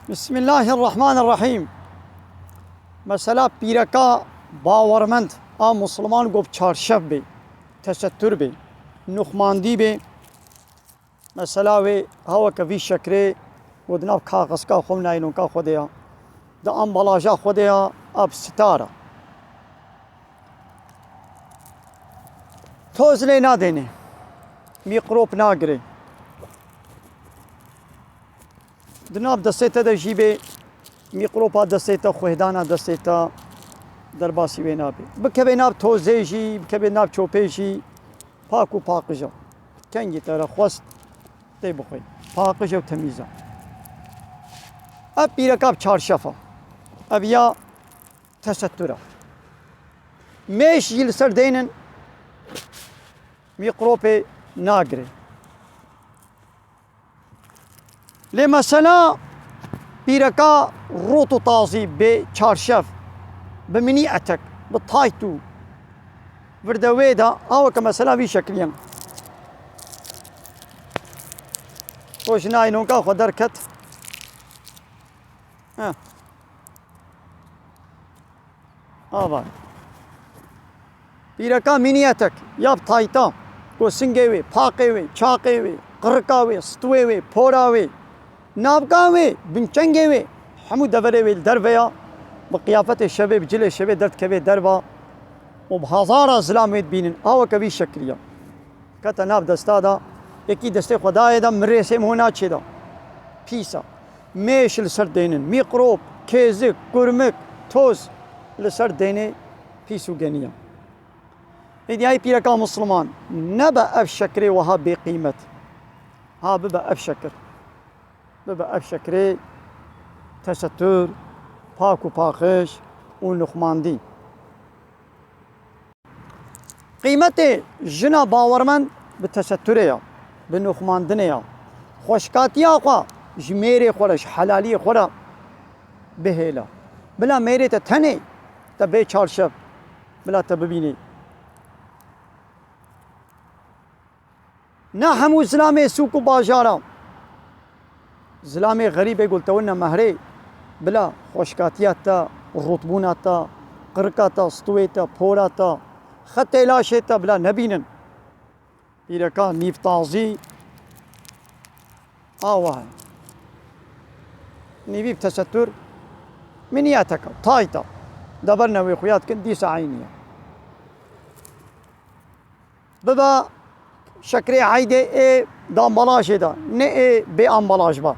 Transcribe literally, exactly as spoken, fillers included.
Bismillahirrahmanirrahîm. Mesela pîreka bawermend a Musliman go bi çarşev bê, tesettûr bê, nuxmandî bê. Mesela wê haweke vî şekrê go di nav kaxizka xwe, naylonka xwe de ya, di ambalaja xwe de ya, a bi sitara. Toz lê nadêne, mîkrop nagirê. Di nav destê te de jî bê, mîkropa destê te, xwêdana destê te derbasî wê nabe. Bikeve nav tozê jî, bikeve nav çopê jî, pak û paqij e. Kengî te re xwest tê bixwî. Paqij e û temîz e. Ev pîreka bi çarşef e. Ev ya tesettûr e. Mêş jî li ser deynin, mîkropê nagirê. Lê mesela pîreka rot û tazî bê çarşev, bi minî etek, bi tayt û vir de wê de, aweke mesela vî şekilî ye. O ji naylonka xwe derket. Heh. Ava. Pîreka mînîyetek ya bi tayta, go singê wê, paqê wê, çaqê wê, qirika wê, stûwê wê, pora wê, navka wê, binçengê wê, hemû deverê wê li derve ya, bi qiyafetê şevê, bi cilê şevê derdikevê derva û bi hezara zilam wê dibînin. Aweke vî şekilî ya. Kete nav desta da, yekî destê xwe dayê da, mirê sê miho naçê da. Pîs e. Mêş li ser deynin, mîkrop, kêzik, kurmik, toz li ser deynê pîs û genî ye. Êdî ay pîreka Musliman, nebe ev şekirê wiha bêqîmet. Ha bibe ev şekir. Bibe ev şekirê tesettûr, pak û paqij û nuxmandî. Qîmetê jina bawermend bi tesettûrê ya, bi nuxmandinê ya. Xweşkatiya xwe ji mêrê xwe re, ji helaliyê xwe re bihêle. Bila mêrê te tenê te bê çarşev, bila te bibînê. Ne hemû zilamê sûk û bajara. Zilamê xerîbê ku li te wine mehrê, bila xweşkatiya te, rûtbûna te, qirika te, stûwê te, pora te, xetê laşê te bila nebînin. Pîreka nîvtazî awa heye. Nîvî bi tesettûr, miniyeteke, tayta. Deberine wê xuya dikin, dîsa eynî ye. Bibe şekrê eydê ê di ambalajê de, ne ê bê ambalaj be.